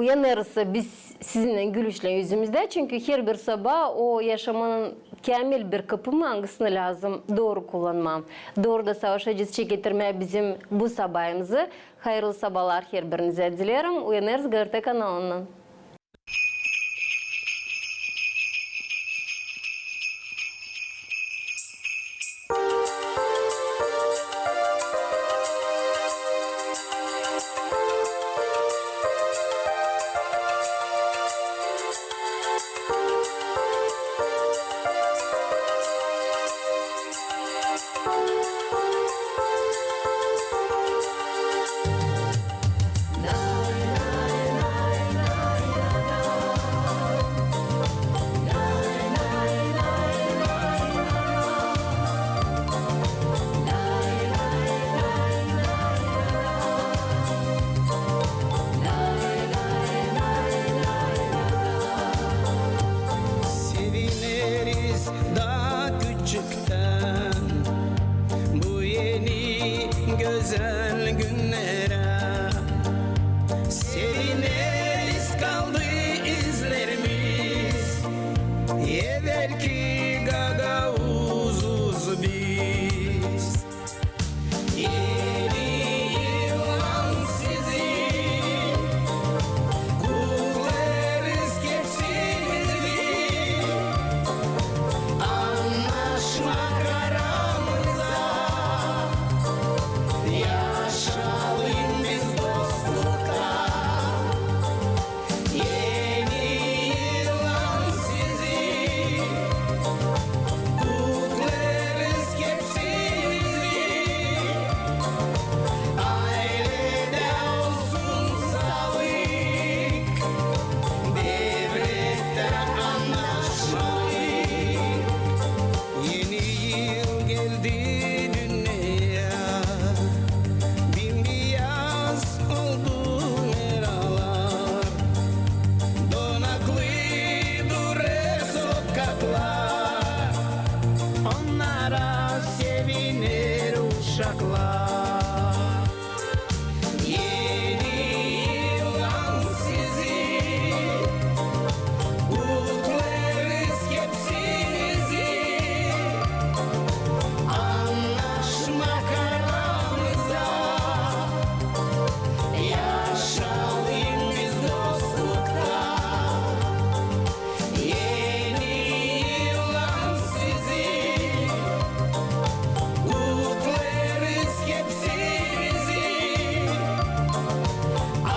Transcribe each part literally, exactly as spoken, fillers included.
Uyanêrız biz sizinnän gülüşlän üzümüzdä, çünkü herbir sabaa o yaşamanın käämil bir kıpımı, angısını lääzım dooru kullanmaa. Dooru da savaşacez çeketirmää bizim bu sabaamızı. Hayırlı sabaalar herbirinizä dileerim. Uyanêrız GRT kanalından. Sevineriz daa küçüktän bu eni gözäl günnerä. Sevineriz, kaldı izlerimiz evelki gagauzuz biz. Eni yıllan sizi kutlêêrız hepsinizi. Annaşmak aramıza, yaşayalım biz dostlukta. Eni yıllan sizi kutlêêrız hepsinizi. Ayledä olsun saalık, devlettä annaşmalık. Eni yıl geldi dünneyä, bimbiyaz oldu meralar. Donaklı durêr sokaklar, onnara seviner uşaklar. Eni yıllan sizi kutlêêrız hepsinizi. Annaşmak aramıza, yaşayalım biz dostlukta. Eni yıllan sizi kutlêêrız hepsinizi.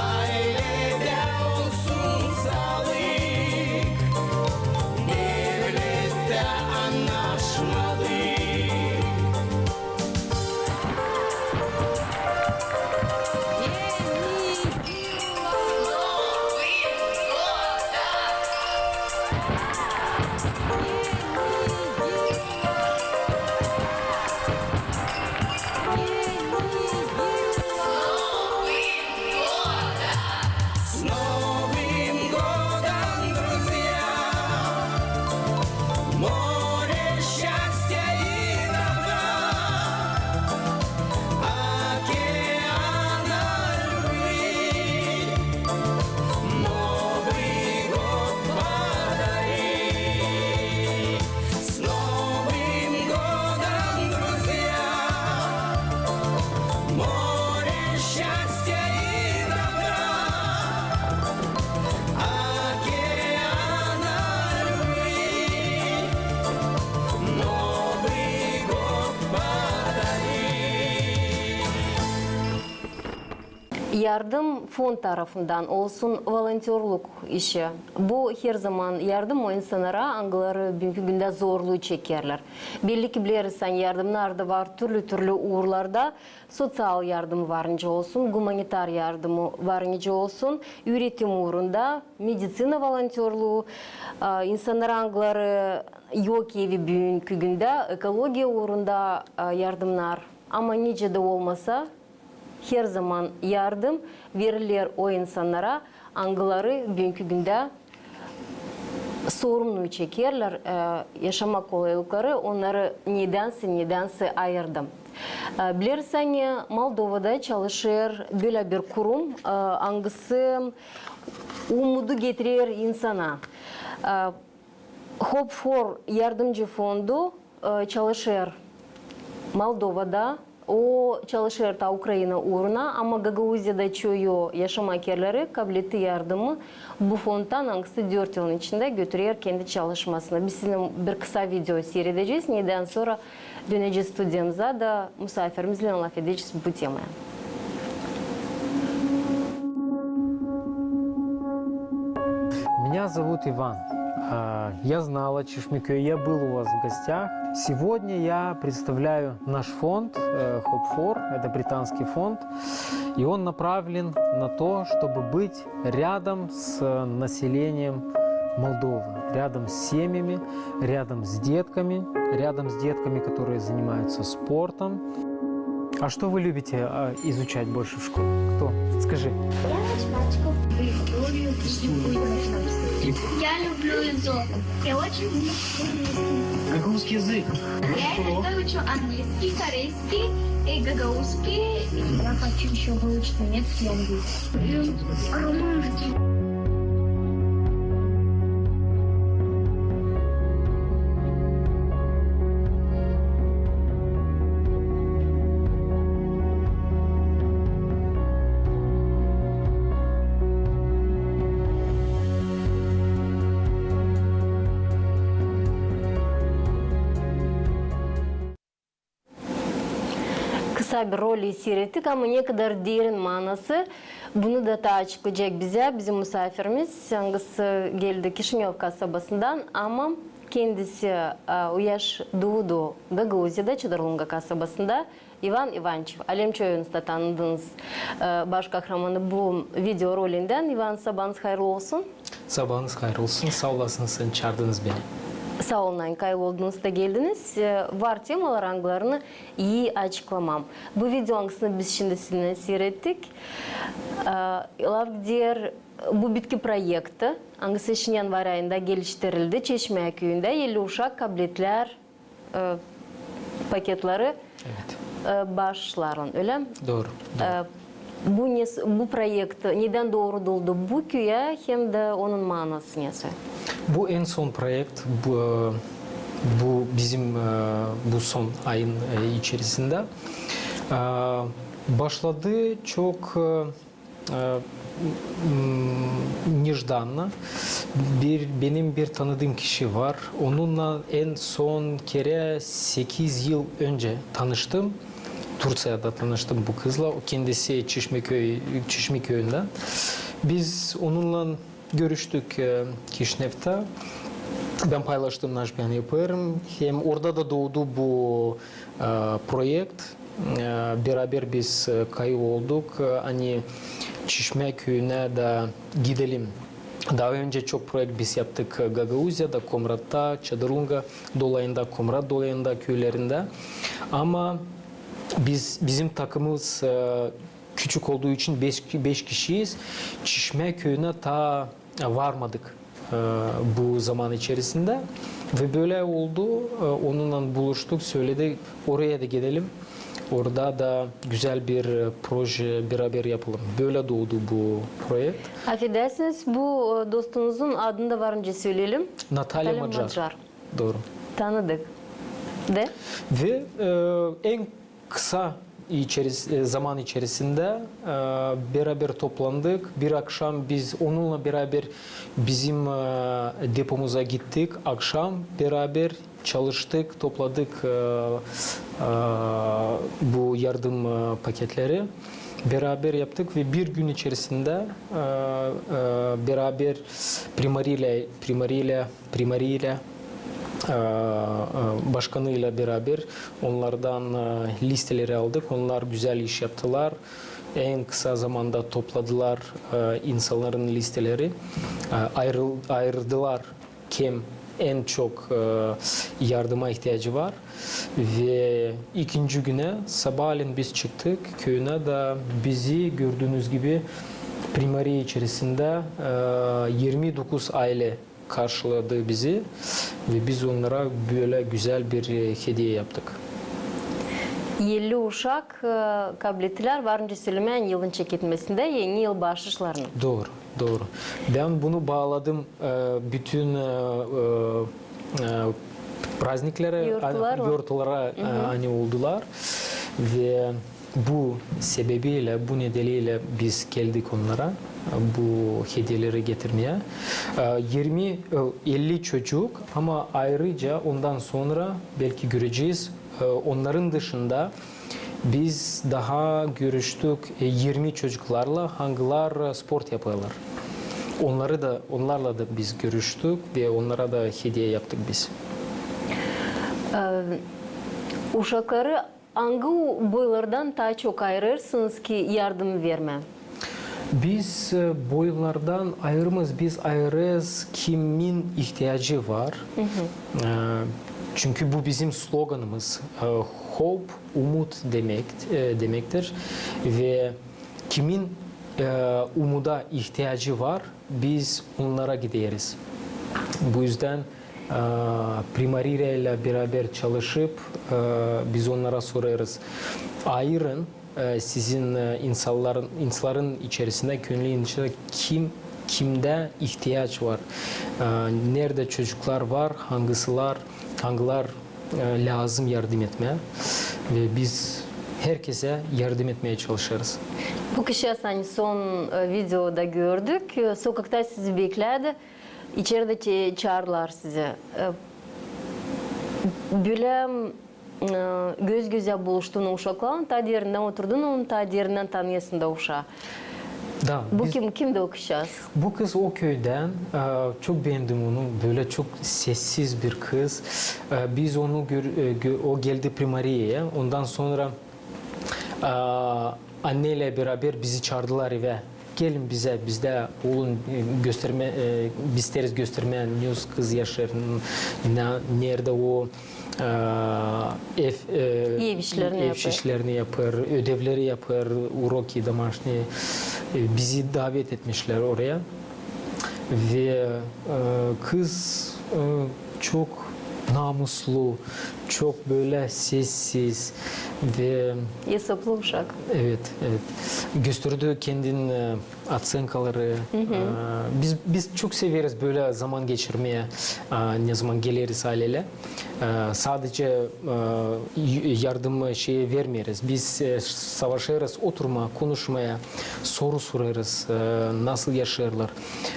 Ayledä olsun saalık, devlettä annaşmalık. С Новым годом, друзья! Море счастья и добра, океана любви Новый год подари. С Новым годом, друзья! Море счастья и добра, океана любви Новый год подари. Yardım fond tarafından olsun, volontörluk işi. Bu her zaman yardım o insannara, angıları büünkü gündä zorluu çekerlär. Belli ki, bileriz, ani yardımnar da var türlü-türlü uurlarda. Soţial yardımı var nicä olsun, gumanitar yardımı var nicä olsun, üüretim uurunda, meditsina volontörluu, a, insannara, angıları yok evi büünkü gündä, ekologiya uurunda, a, yardımnar. Ama nicä dä olmasa, her zaman yardım veriler o insannara, angıları büünkü gündä sorumnuu çekerlär, e, yaşamak kolaylıkları onnarı nedänsä, nedänsä ayırdı. E, bileriz, ani Moldovada çalışêr bölä bir kurum, e, angısı umudu getirer insana. E, Hope for yardımcı fondu, e, çalışêr Moldovada, o çalışêr ta Ukraina uuruna, ama Gagauziyada çoyu yaşamak erleri kabletti yardımı bu fondtan, angısı dört yılın içindä götürer kendi çalışmasını. Biz sizinnän bir kısa video siiredecez, nedän sora dönecez studiyamıza da musaafirimiznän lafedecez bu temaya. Меня зовут Иван. А, я знал о Чешмекёе, я был у вас в гостях. Сегодня я представляю наш фонд, э, Hope for, это британский фонд, и он направлен на то, чтобы быть рядом с, э, населением Молдовы, рядом с семьями, рядом с детками, рядом с детками, которые занимаются спортом. А что вы любите, а, изучать больше в школе? Кто? Скажи. Я математику. Я люблю ИЗО. Я очень люблю русский язык. Я иногда учу английский, корейский и гагаузский. Я хочу ещё выучить немецкий и английский. Румынский. Kısa bir rolik siirettik, ama ne kadar derin manası, bunu da taa açıklayacek bizä bizim musaafirimiz, angısı geldi Kişinöv kasabasından, ama kendisi, e, uyaş duudu Gagauziyada, Çadırlunga kasabasında. İvan İvançev, alem çoyunuz da tanıdınız, e, baş kahramanı bu video rolindän. İvan, sabaanız hayırlı olsun. Sabaanız hayır olsun. Saa olasınız, çaardınız beni. Saa olun, ani kayıl oldunuz da geldiniz. E, var temalar, angılarını ii açıklamam. Bu video, angısını biz şindi sizinnän siirettik, e, laf gider, bu bitki proekti, angısı şindi yanvar ayında geliştirildi. Çeşmä küüyündä elli uşak kabletlär e, paketleri, evet, e, başlarlan, ölä mi? Dooru, dooru. E, bu ne, bu proekt nedän dooruduldu bu küüyä, hem dä onun manası nesoy? Bu en son proekt, bu, e, bu bizim, e, bu son ayın, e, içerisindä. E, başladı çok, e, e, m, нежданно. Bir, benim bir tanıdığım kişi var. Onunnan en son kerä sekiz yıl öncä tanıştım. Turţiyada tanıştım bu kızla. O kendisi Çeşmeköy, Çeşmeköyündän. Biz onunnan görüştük, e, Kişinevtä. Bän paylaştım, naşey bän yapêrım. Hem orada da doodu bu, e, proekt. E, beraber biz, e, kayıl olduk, e, ani Çeşmä küüyünä dä gidelim. Taa öncä çok proekt biz yaptık, e, Gagauziyada, Komratta, Çadırlunga dolayında, Komrat dolayında küülerindä. Ama biz, bizim takımımız, e, küçük olduğu için beş, beş kişiyiz. Çeşmä küüyünä taa varmadık, e, bu zaman içerisindä. Ve bölä oldu, e, onunnan buluştuk, söledi, oraya da gidelim. Orada da gözäl bir, e, proje beraber yapalım. Bölä doodu bu proekt. Afedersiniz, bu, e, dostunuzun adını da var nicä söleyelim. Natalya Macar. Dooru. Tanıdık. De? Ve, e, en kısa içeris-, e, zaman içerisindä, e, beraber toplandık. Bir akşam biz onunnan beraber bizim, e, depomuza gittik. Akşam beraber çalıştık, topladık, e, e, bu yardım, e, paketleri. Beraber yaptık ve bir gün içerisindä, e, e, beraber primariyla, primariyla primariyla, e, e, başkanıyla beraber onlardan, e, listeleri aldık. Onlar gözäl iş yaptılar. En kısa zamanda topladılar, e, insannarın listeleri. E, ayırıl-, ayırdılar, kim en çok, e, yardıma ihtiyacı var. Ve ikinci günä sabaalän biz çıktık küüyünä da bizi, gördüünüz gibi, primariya içerisindä, e, irmi dokuz aylä karşıladı bizi ve biz onnara bölä gözäl bir, e, hediye yaptık. elli uşak, e, kablettilär, var nicä sölemää, Yeni yılın çeketmesindä, Yeni yıl baaşışlarını. Dooru, dooru. Bän bunu baaladım, e, bütün, e, e, e, prazniklerä, yortulara, e, ani oldular. Ve bu sebebiylä, bu nedeniylä biz geldik onnara, e, bu hediyeleri getirmää. E, irmi, e, elli çocuk, ama ayırıca ondan sora beki görecez, e, onnarın dışında biz taa görüştük, e, irmi çocuklarla, hangılar, e, sport yapêrlar. Onnarı da, onnarla da biz görüştük ve onnara da hediye yaptık biz. E, uşakları angı boylardan taa çok ayırêrsınız ki yardım vermää? Biz, e, boylardan ayırmêêrız, biz ayırêrız, kimin ihtiyacı var. E, çünkü bu bizim sloganımız, e, hope, umut demek, e, demektir. Ve kimin, e, umuda ihtiyacı var, biz onnara gideriz. Bu üzdän, e, primariyaylan beraber çalışıp, e, biz onnara sorêrız: ayırın, e, sizin, e, insanların, insanların içerisindä, könlün içindä kim, kimdä ihtiyac var, e, neredä çocuklar var, hangısılar, hangılar, e, lääzım yardım etmää. Ve biz herkezä yardım etmää çalışêrız. Bu kişi, ani son, e, videoda gördük, e, sokakta sizi beklärdi, içeridä ça-, çaardılar sizi. E, bölä e, göz-gözä buluştun uşaklarlan, taa derindän oturdun, onu taa derindän tanıyasın da uşaa. Da, bu kim, kimdi o kızçaaz? Bu kız o küüdän, e, çok beendim onu, bölä çok sessiz bir kız. E, biz onu gör-, e, gö-, o geldi primariyaya, ondan sora, e, anneylän beraber bizi çaardılar evä. Gelin bizä, bizdä olun, e, göstermää, e, biz isteeriz göstermää, ne o kız yaşêêr, n-, ne, neredä o, e, ev, e, ev işlerini yapêr, ödevleri yapêr, уроки домашние, e, bizi davet etmişlär oraya. Ve, e, kız, e, çok namuslu, çok bölä sessiz ve esaplı uşak. Evet, evet. Gösterdi kendin, e, otsenkaları. E, biz, biz çok severiz bölä zaman geçirmää, e, ne zaman geleriz aylelä. E, sadece, e, y-, yardım şeyi vermeeriz. Biz, e, savaşêrız oturmaa, konuşmaa, soru sorêrız, e, nasıl yaşêêrlar,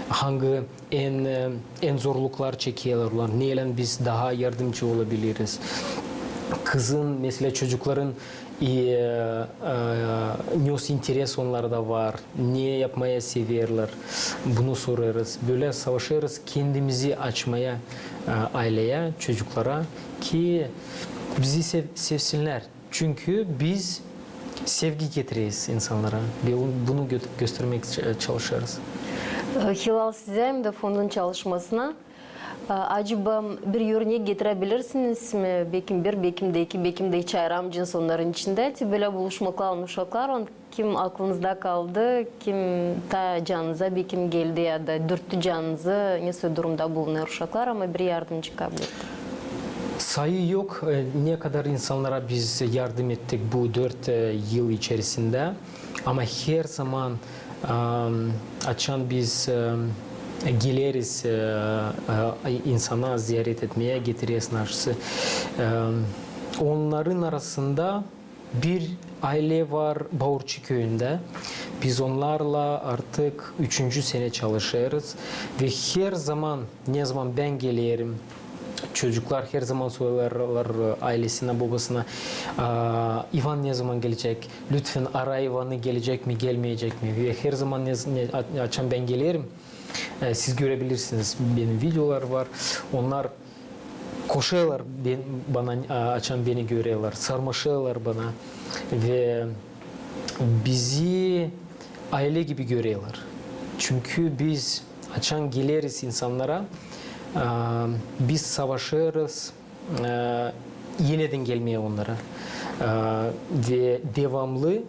hangı en, e, en zorluklar çekerlär, neylän biz taa yardımcı olabiliriz. Kızın, meselä, çocukların, e, e, ne o interes onnarda var, ne yapmaa severlär, bunu sorêrız. Bölä savaşêrız kendimizi açmaa, e, ayleyä, çocuklara, ki bizi sev-, sevsinnär. Çünkü biz sevgi getireriz insannara ve bunu gö-, göstermää ç-, çalışêrız. E, Hilal, sizä hem dä fondun çalışmasına, e, acaba bir örnek getirebilirsiniz mi? Bekim bir, bekim dä iki, bekim dä üç ayramcın onnarın içindä, te bölä buluşmaklarlan uşaklarlan, kim aklınızda kaldı, kim taa canınıza bekim geldi ya da dürttü canınızı, nesoy durumda bulunêr uşaklar, ama bir yardımcı kabletti. Sayı yok, e, ne kadar insannara biz yardım ettik bu dört, e, yıl içerisindä. Ama her zaman, am, açan biz, e, geleriz, e, e, insana ziyaret etmää, getireriz naşısı. E, onnarın arasında bir aylä var Baurçu küüyündä. Biz onnarla artık üçüncü senä çalışêrız. Ve her zaman, ne zaman bän gelerim, çocuklar her zaman sorêrlar, e, aylesinä, bobasına: "A, İvan ne zaman gelecek? Lütfen ara İvanı, gelecek mi, gelmeyecek mi?" Ve her zaman ne, ne, a-, açan bän gelerim, e, siz görebilirsiniz, benim videolar var. Onnar koşêrlar ben-, bana, a, açan beni görerlär, sarmaşêrlar bana ve bizi aylä gibi görerlär. Çünkü biz açan geleriz insannara, a, biz savaşêrız, e, enidän gelmää onnara. E, ve devamlı, e,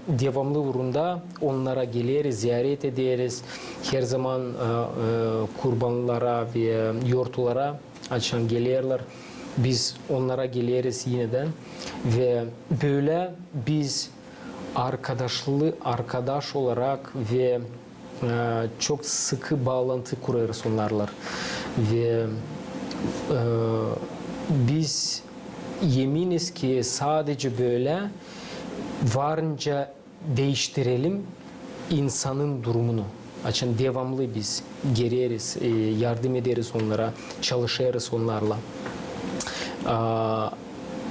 devamlı uurunda onnara geleriz, ziyaret ederiz. Her zaman, e, e, kurbanlara ve yortulara açan gelerlär, Biz onnara geleriz yinedän ve bölä biz arkadaşlı, arkadaş olarak ve e, çok sıkı baalantı kurêrız onnarlan. Ve e, biz eminiz ki sadece bölä varınca diiştirelim insanın durumunu. Açan devamlı biz geleriz, e, yardım ederiz onnara, çalışêrız onnarlan. A,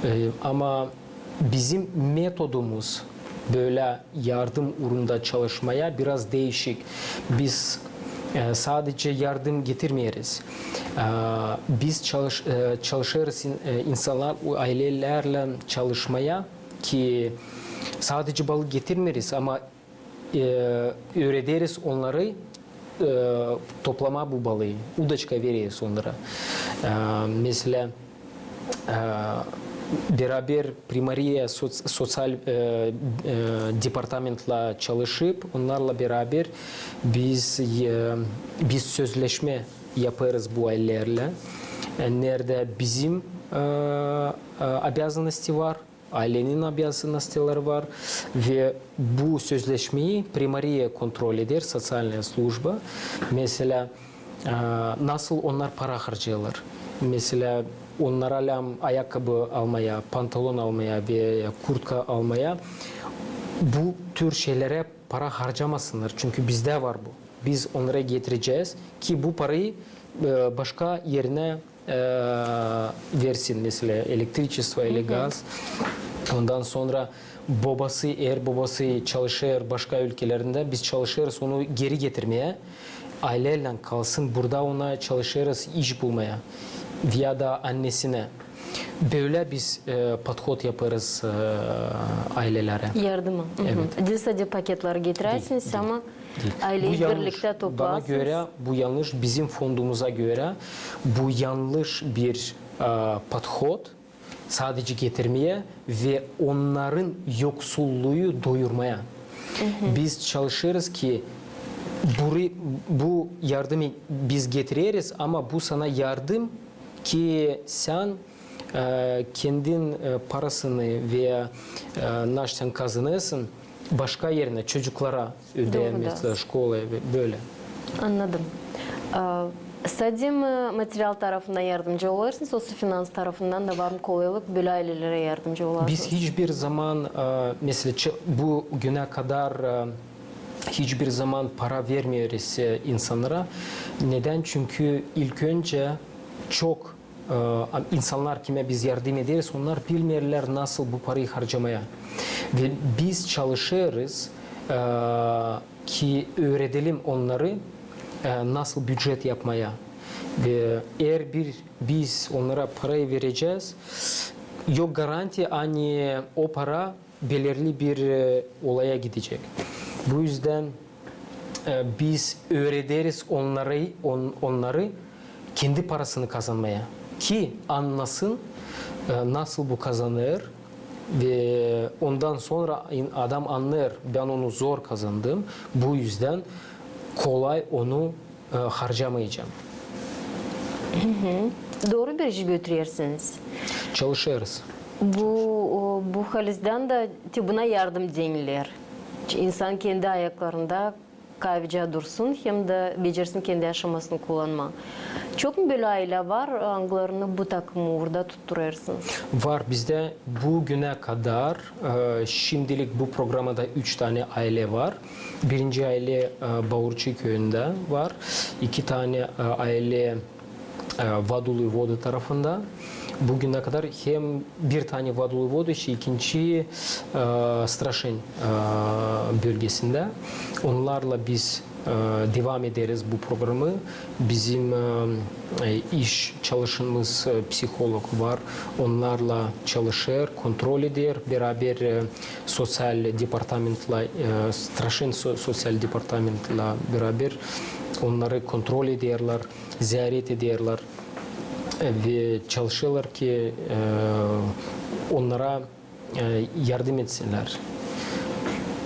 e, ama bizim metodumuz bölä yardım uurunda çalışmaya biraz diişik. Biz e, sadece yardım getirmeeriz. E, biz çalış-, e, çalışêrız in-, e, insannar, o aylelärlän çalışmaya ki sadece balık getirmeeriz, ama e, üürederiz onnarı e, toplamaa bu balıı, udoçka vereriz onnara. E, meselä, e, beraber primariya soţ-, soţial e, e, departamentlän çalışıp, onnarlan beraber biz e, biz sözleşmä yapêrız bu aylelärlän. E, neredä bizim e, e, обязанности var, aylenin обязанностиları var ve bu sözleşmeyi primariya kontrol eder, социальная служба. Meselä, e, nasıl onnar para harcêêrlar. Meselä, onnara lääzım ayakkabı almaya, pantalon almaya ve kurtka almaya. Bu tür şeylerä para harcamasınnar, çünkü bizdä var bu. Biz onnara getirecez ki bu parayı e, başka erinä e, versin, meselä, elektriçestvo ili gaz. Ondan sora bobası, eer bobası çalışêr başka ülkelerindä, biz çalışêrız onu geri getirmää. Aylelän kalsın burada, ona çalışêrız iş bulmaya. Veya da annesinä. Bölä biz e, подход yapêrız e, aylelerä. Yardıma. Evet. Diil sade paketleri getiräsiniz, ama ayleyi birliktä toplarsınız. Bana görä bu yannış, bizim fondumuza görä bu yannış bir e, подход, sadece getirmää ve onnarın yoksulluyu doyurmaya. Biz çalışêrız ki bu, bu yardımı biz getireriz, ama bu sana yardım ki sän e, kendin e, parasını veya e, naştan kazanêrsın başka erinä, çocuklara ödää, meselä, şkolaya ve bölä. Annadım. E, sade material tarafından yardımcı olêrsınız, osa finans tarafından da var mı kolaylık, bölä aylelerä yardımcı olêrsınız? Biz hiçbir zaman e, meselä, bu günä kadar e, hiçbir zaman para vermeeriz e, insannara. Nedän? Çünkü ilk öncä çok e, insannar, kimä biz yardım ederiz, onnar bilmeerlär nasıl bu parayı harcamaya. Ve biz çalışêrız e, ki üüredelim onnarı e, nasıl bücet yapmaya. Ve eer bir biz onnara parayı verecez, yok garantiya, ani o para belirli bir e, olaya gidecek. Bu üzdän e, biz üürederiz onnarı, on-, onnarı kendi parasını kazanmaya. Ki annasın e, nasıl bu kazanêr ve ondan sora in-, adam annêêr, bän onu zor kazandım, bu üzdän kolay onu e, harcamayacam. Dooru bir iş götürersiniz. Çalışêrız. Bu, o, bu halizdän dä te buna yardım deniler. İnsan kendi ayaklarında kayıcı dursun, hem dä becersin kendi yaşamasını kullanmaa. Çok mu bölä aylä var, angılarını bu takım uurda tutturêrsınız? Var, bizdä bu günä kadar, e, şimdilik bu programada üç tanä aylä var. Birinci aylä e, Baurçı küüyündä var. İki tanä e, aylä e, Vadului Voda tarafında. Bu günä kadar hem bir tanä Vadului Voda, ikinci e, Straşin e, bölgesindä. Onnarlan biz e, devam ederiz bu programı. Bizim e, e, iş çalışanımız, e, psiholog var. Onnarlan çalışêr, kontrol eder. Beraber e, soţial departamentlän, e, Straşin so-, soţial departamentlän beraber onnarı kontrol ederlär, ziyaret ederlär. E, ve çalışêrlar ki e, onnara e, yardım etsinnär.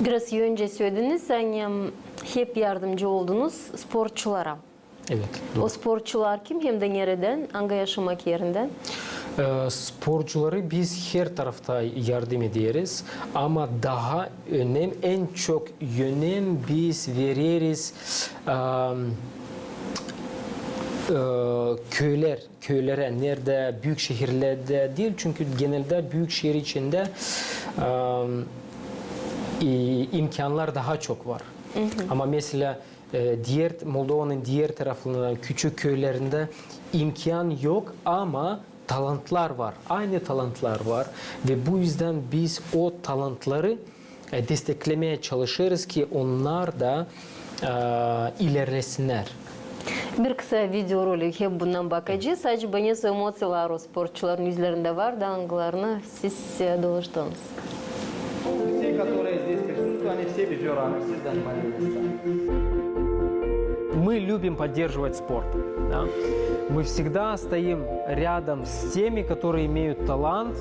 Biraz öncä sölediniz, ani hep yardımcı oldunuz sportçulara. Evet, doğru. O sporcular kim hem dä neredän, angı yaşamak erindän? E, sporcuları biz her tarafta yardım ederiz, ama daha önem, en çok önem biz vereriz, e, e, köyler, köylerä, neredä büük şehirlerdä diil, çünkü geneldä büük şehir içindä, e, i-, imkannar daha çok var. Ama mesela, e, diyer, Moldovanın diyer taraflarında, küçük köylerindä imkan yok, ama talantlar var, aynı talantlar var ve bu üzdän biz o talantları, e, desteklemää çalışêrız ki, onnar da, e, ilerlesinnär. Bir kısa videorolik, hep bundan bakacez. Acaba nesoy emoţiyalar o sporcuların üzlerindä var da, angılarını siz, e, dolaştınız? Все, которые здесь присутствуют, они все ветераны, все занимали места. Мы любим поддерживать спорт, да? Мы всегда стоим рядом с теми, которые имеют талант,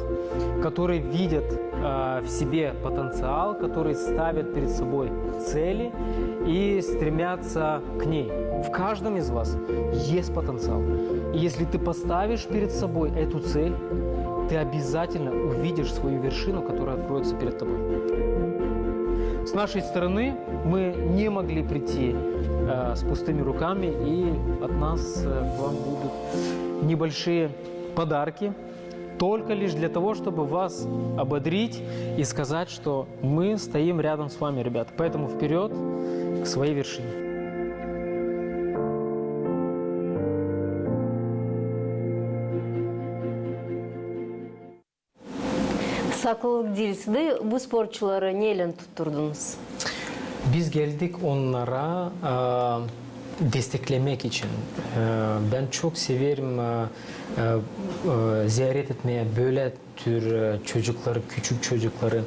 которые видят, э, в себе потенциал, которые ставят перед собой цели и стремятся к ней. В каждом из вас есть потенциал. И если ты поставишь перед собой эту цель, ты обязательно увидишь свою вершину, которая откроется перед тобой. С нашей стороны мы не могли прийти, э, с пустыми руками, и от нас, э, к вам будут небольшие подарки, только лишь для того, чтобы вас ободрить и сказать, что мы стоим рядом с вами, ребята. Поэтому вперёд к своей вершине. Saklılık diildi, bu sporcuları neylän tutturdunuz? Biz geldik onnara, e, desteklemäk için. E, bän çok severim, e, e, e, ziyaret etmää bölä tür, e, çocukları, küçük çocukları,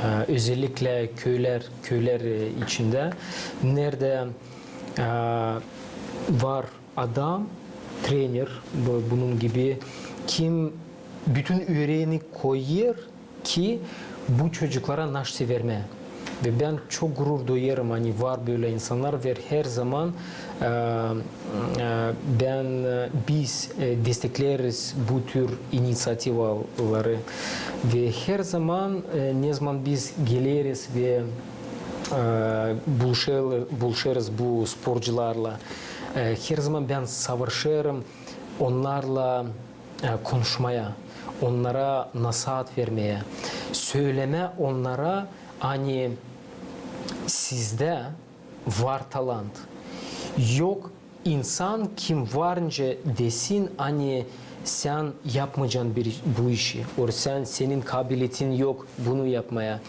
e, özelliklä köylär, köylär, e, içindä, neredä, e, var adam, trener, bu, bunun gibi, kim bütün üreeni koyêr ki, bu çocuklara naştı vermää. Ve bän çok gurur duyêrım, ani var bölä insannar ve herzaman, e, e, bän, e, biz, e, destekleriz bu tür iniţiativaları. Ve herzaman, e, nezaman biz geleriz ve, e, buluşêr-, buluşêrız bu sporcularlan, e, herzaman bän savaşêrım onnarlan, e, konuşmaa, onnara nasaat vermää, sölemää onnara, ani sizdä var talant. Yok insan, kim var nicä desin, ani sän yapmayacan bir, bu işi, or sän, senin kabiletin yok bunu yapmaa.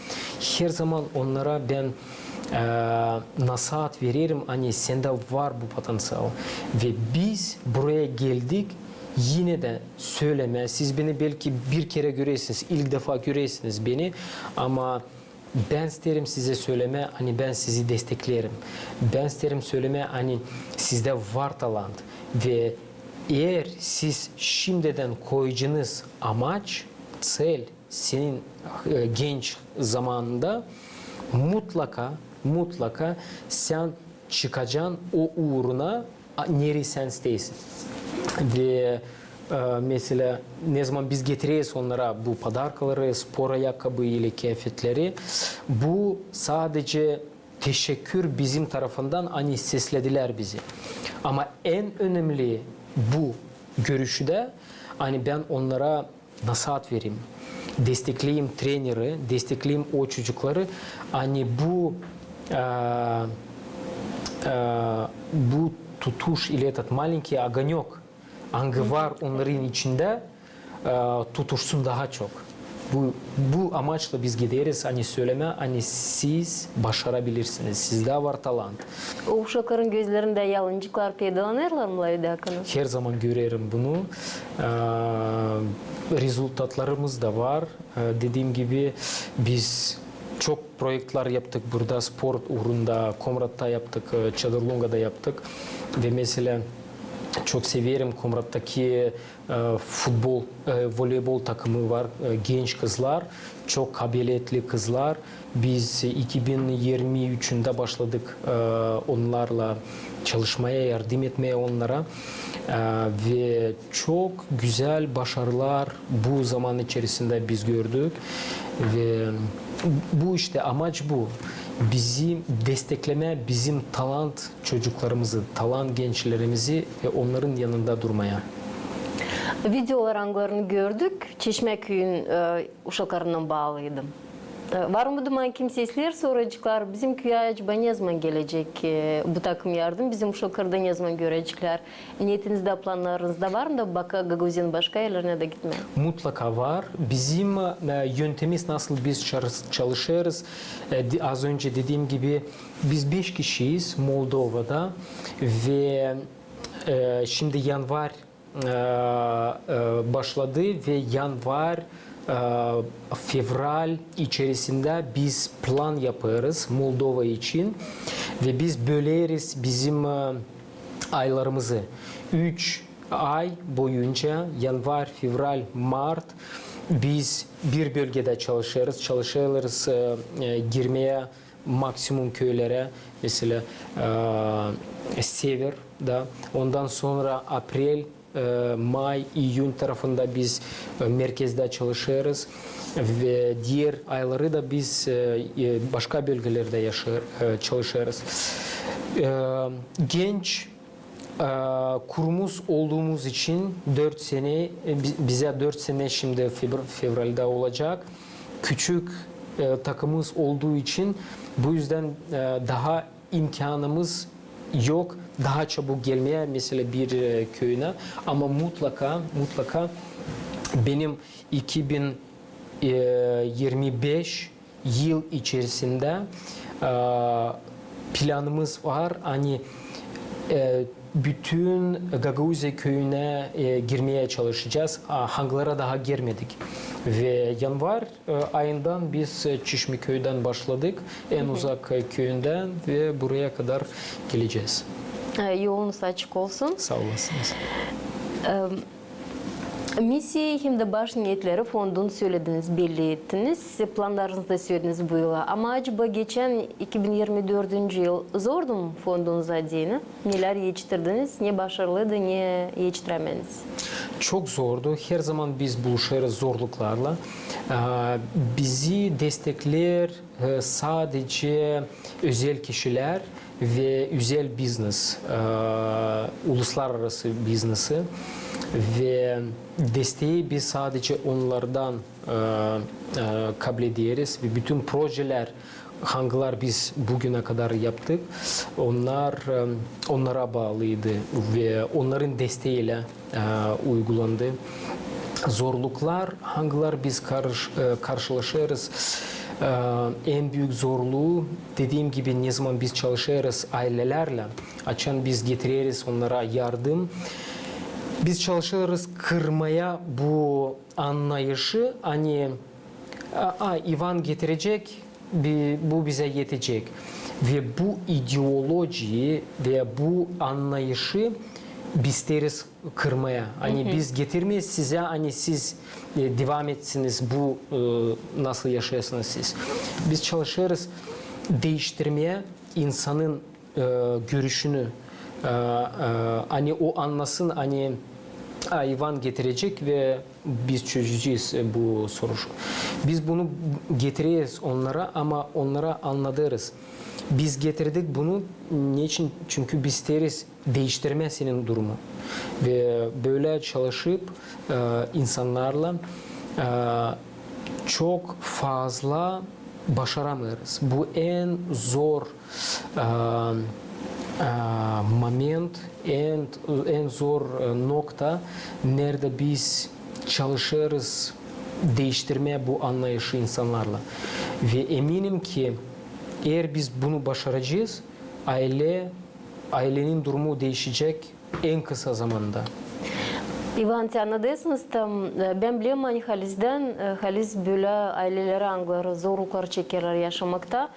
Herzaman onnara bän, e, nasaat vererim, ani sendä var bu potenţial. Ve biz buraya geldik, inä dä sölemää. Siz beni belki bir kerä görersiniz, ilk defa görersiniz beni, ama bän isteerim sizä sölemää, ani bän sizi destekleerim. Bän isteerim sölemää, ani sizdä var talant. Ve eer siz şindidän koyacenız amaç, ţel, senin, e, genç zamanında mutlaka, mutlaka sän çıkacan o uuruna, a, nereyi sän isteersin. Ve, e, meselä, nezaman biz getireriz onnara bu podarkaları, spor ayakkabı ile kıyafetleri, bu sadece teşekkür bizim tarafından, ani sesledilär bizi. Ama en önemli bu görüşüdä, ani bän onnara nasaat vereyim, destekleyim treneri, destekleyim o çocukları, ani bu, e, e, bu tutuş ile этот маленький огонёк, angı var onnarın içindä, e, tutuşsun daha çok. Bu, bu amaçla biz gideriz, ani sölemää, ani siz başarabilirsiniz, sizdä var talant. O uşakların gözlerindä yalınlıklar peydalanêrlar mı, Levdä Akınov? Herzaman görerim bunu. E, rezultatlarımız da var. E, dediim gibi, biz çok proektlär yaptık burada, sport uurunda, Komratta yaptık, e, Çadırlungada yaptık. Ve meselä, çok severim Komrattaki, e, futbol, e, voleybol takımı var, e, genç kızlar, çok kabeletli kızlar. Biz iki bin irmi üçündä başladık, e, onnarlan, çalışmaya, yardım etmeye onnara. E, ve çok gözäl başarılar bu zaman içerisindä biz gördük. Ve bu işte amaç bu. Bizi desteklemää, bizim talant çocuklarımızı, talant gençlerimizi ve onnarın yanında durmaya. Videolar, angılarını gördük, Çeşmä küüyün, e, uşaklarınnan baalıydı. E, var mı duman kimsä, isteer soraceklar, bizim küüyä acaba ne zaman gelecek, e, bu takım yardım, bizim uşakları da ne zaman göreceklär? Niyetinizdä, planlarınızda var mı da baka Gagauziyanın başka erlerinä dä gitmää? Mutlaka var. Bizim, e, yöntemimiz, nasıl biz çar-, çalışêrız. E, de-, az önce dediğim gibi, biz beş kişiyiz Moldovada ve, e, şimdi yanvar e, e, başladı ve yanvar, e, fevral içerisindä biz plan yapêrız Moldova için ve biz böleriz bizim, e, aylarımızı. Üç ay boyunca, yanvar, fevral, mart, biz bir bölgedä çalışêrız, çalışêrız, e, e, girmää maksimum küülerä, meselä, e, sever, da. Ondan sora aprel, e, may, iyün tarafında biz, e, merkezdä çalışêrız ve dier ayları da biz, e, e, başka bölgelerdä yaşa-, e, çalışêrız. E, genç, e, kurumuz olduumuz için dört sene, e, bi-, bizä dört sene şimdi fevr-, fevraldä olacek. Küçük, e, takımımız olduu için bu üzdän, e, daha imkanımız yok daha çabuk gelmää, meselä, bir, e, küüyünä, ama mutlaka, mutlaka benim iki bin irmi beş yıl içerisindä, e, planımız var, ani, e, bütün Gagauziya küüyünä, e, girmää çalışacez, a, hangılara daha girmedik. Ve yanvar e, ayından biz, e, Çeşmeköyden başladık, en uzak, e, küüyündän ve buraya kadar gelecez. E, yolunuz açık olsun. Saa olasınız. E, missiya hem dä baş niyetleri fondun sölediniz, belli ettiniz, planlarınızı da sölediniz bu yıla. Ama acaba geçän iki bin irmi dördüncü yıl zordu mu fondunuza deyni? Nelär etiştirdiniz, ne başarılıydı, ne etiştiremediniz? Çok zordu. Her zaman biz buluşêrız zorluklarla. Ee, bizi destekleer, e, sadece özel kişilär ve özel biznes, e, uluslararası biznesi ve desteyi biz sadece onnardan, e, e, kablederiz ve bütün projelär hangılar biz bugünä kadar yaptık, onnar, e, onnara baalıydı ve onnarın desteeylä, e, uygulandı. Zorluklar, hangılar biz karş-, e, karşılaşêrız, e, en büük zorluu, dediim gibi, ne zaman biz çalışêrız aylelärlä, açan biz getireriz onnara yardım, biz çalışêrız kırmaya bu annayışı, ani, a, a, İvan getirecek, bi-, bu bizä etecek. Ve bu ideolojiyi ve bu annayışı biz isteeriz kırmaya. Ani biz getirmeeriz sizä, ani siz, e, devam etsiniz bu, e, nasıl yaşêêrsınız siz. Biz çalışêrız diiştirmää insanın e, görüşünü, e, e, ani o annasın, ani, a, İvan getirecek ve biz çözecez, e, bu soruşu. Biz bunu getireriz onnara, ama onnara annadêrız. Biz getirdik bunu neçin? Çünkü biz isteeriz diiştirmää senin durumu. Ve bölä çalışıp, e, insannarlan, e, çok fazla başaramêêrız. Bu en zor, e, e, moment, en, en zor, e, nokta, neredä biz çalışêrız diiştirmää bu annayışı insannarla. Ve eminim ki, eer biz bunu başaracez, aylä, aylenin durumu diişecek en kısa zamanda. İvan, te annadêrsınız, tam, e, bän bilerim, ani halizdän, e, haliz bölä ayleleri, angıları zorluklar çekerlär yaşamakta.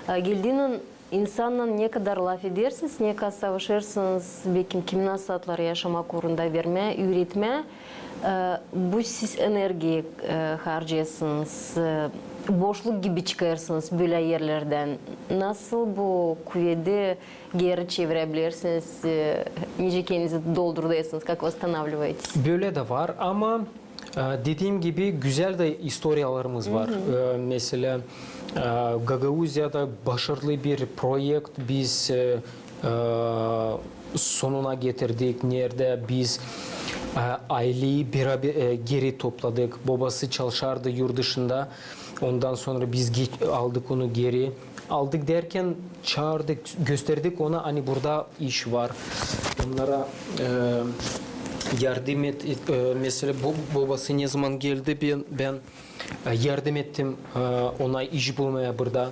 E, geldiinän insannan ne kadar lafedersiniz, ne kadar savaşêrsınız, bekim, kimin nasılatları yaşamak uurunda vermää, üüretmää, e, bu siz energiya, e, harcêêrsınız, e, boşluk gibi çıkêrsınız bölä erlerdän. Nasıl bu kuvedi geeri çevirebilersiniz? E, nicä kendinizi doldurêrsınız, как восстанавливаетесь? Bölä dä var, ama, e, dediim gibi, gözäl dä istoriyalarımız var. E, meselä, e, Gagauziyada başarılı bir proekt biz, e, e, sonuna getirdik, neredä biz, e, ayleyi beraber, e, geeri topladık. Bobası çalışardı yurt dışında. Ondan sora biz geç-, aldık onu geeri. Aldık derkän çaardık, gösterdik ona, ani burada iş var. Onnara, e, yardım et, et-, e, meselä bo-, bobası ne zaman geldi, bän, bän, e, yardım ettim, e, ona iş bulmaya burada.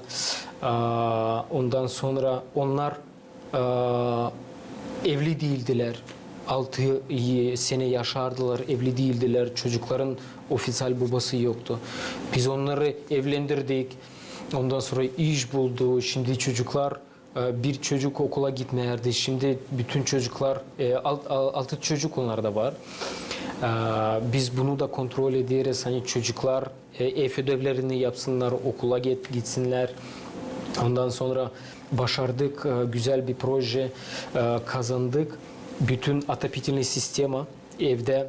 E, ondan sora onnar, e, evli diildilär. Altı, e, senä yaşardılar, evli diildilär. Çocukların ofiţial bobası yoktu. Biz onnarı evlendirdik. Ondan sora iş buldu. Şindi çocuklar, e, bir çocuk okula gitmeyärdi. Şindi bütün çocuklar, e, alt-, al-, altı çocuk onnarda var. E, biz bunu da kontrol ederiz. Ani çocuklar, e, ev ödevlerini yapsınnar, okula git-, gitsinnär. Ondan sora başardık, e, gözäl bir proje, e, kazandık. Bütün отопительный sistema evdä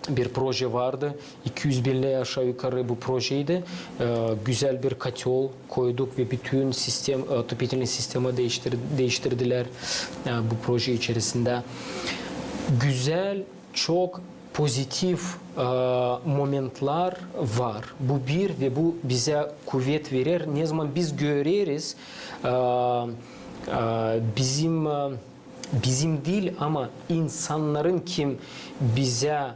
bir proje vardı. İki üz binlää aşağı yukarı bu projeydi. E, gözäl bir kotel koyduk ve bütün sistem, e, отопительный sistema değiştir-, değiştirdilär, e, bu proje içerisindä. Gözäl, çok pozitiv, e, momentlar var. Bu bir ve bu bizä kuvet verer. Ne zaman biz göreriz, e, e, bizim, e, bizim diil, ama insannarın, kim bizä,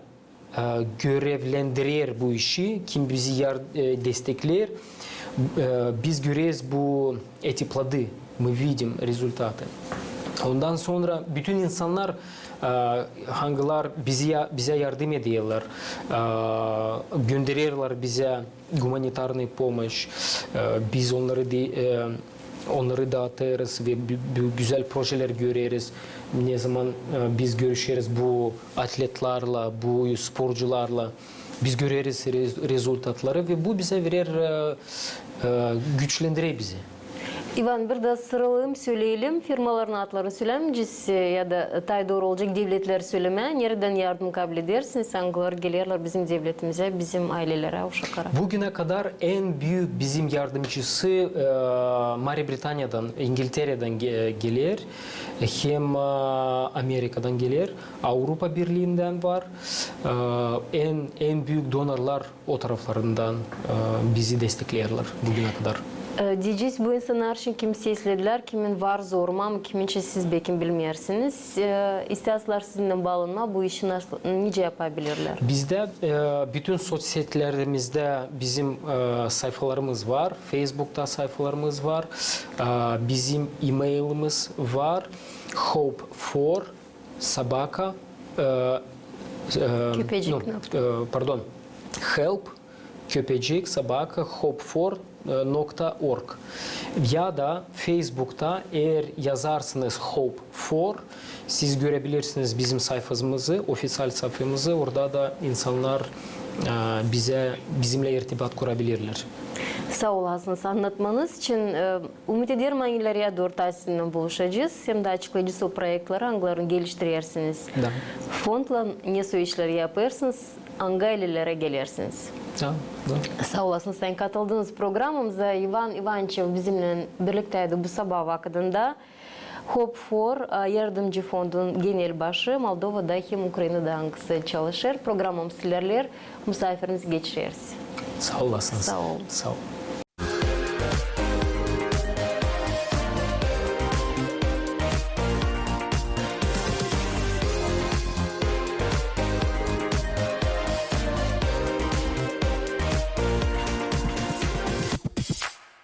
e, görevlendirer bu işi, kim bizi yar-, e, destekleer, e, biz göreriz bu, эти плоды, мы видим результаты. Ondan sora bütün insannar, e, hangılar bizi ya-, bizä yardım ederlär, e, göndererlär bizä гуманитарный помощь, e, biz onnarı de-, e, onnarı daatêrız ve bu, bu gözäl projelär göreriz. Ne zaman, e, biz görüşeriz bu atletlarla, bu sporcularla, biz göreriz rez-, rezultatları ve bu bizä verer, e, e, güçlendirer bizi. İvan, bir dä sıralım, söleyelim, firmaların adlarını sölemeyecez, e, ya da taa dooru olacek devletleri sölemää, neredän yardım kabul edersiniz, angıları gelerlär bizim devletimizä, bizim aylelerä, uşaklara. Bugünä kadar en büük bizim yardımcısı, e, Maarä Britaniyadan, İngilterädän ge-, geler, hem, e, Amerikadan geler, Avrupa Birliindän var. E, en, en büük donorlar o taraflarından, e, bizi destekleyerlär bugünä kadar. E, deyecez, bu insannar için, kim sesledilär, kimin var zorumu, ama kimin için siz bekim bilmeersiniz. E, isteerlär sizinnän baalanmaa, bu işi nasıl, nicä yapabilirlär? Bizdä, e, bütün soţsetlerimizde bizim, e, sayfalarımız var, Facebookta sayfalarımız var, e, bizim e-mailimiz var, hope for собака, e, e, Köpecik nu, nokta. E, pardon, help köpecik собака hope for nokta org. Ya da Facebookta eer yazarsınız Hope for, siz görebilirsiniz bizim sayfamızı, ofiţial sayfamızı. Orada da insannar, e, bizä, bizimnän irtibat kurabilirlär. Saa olasınız annatmanız için. E, Ümüt ederim, ani ileri dooru taa sizinnän buluşacez hem dä açıklayacez o proektleri, angılarını geliştirersiniz. Da. Fondlan ne soy işleri yapêrsınız, angı aylelerä gelersiniz. Da, da. Saa olasınız, ani katıldınız programamıza. İvan İvançev bizimnän birliktäydi bu sabaa vakıdında. Hope for, e, yardımcı fondun genelbaşı, Moldovada hem Ukrainada angısı çalışêr. Programamız ilerleer, musaafirimizi geçireriz. Saa olasınız. Saa ol. Saa ol.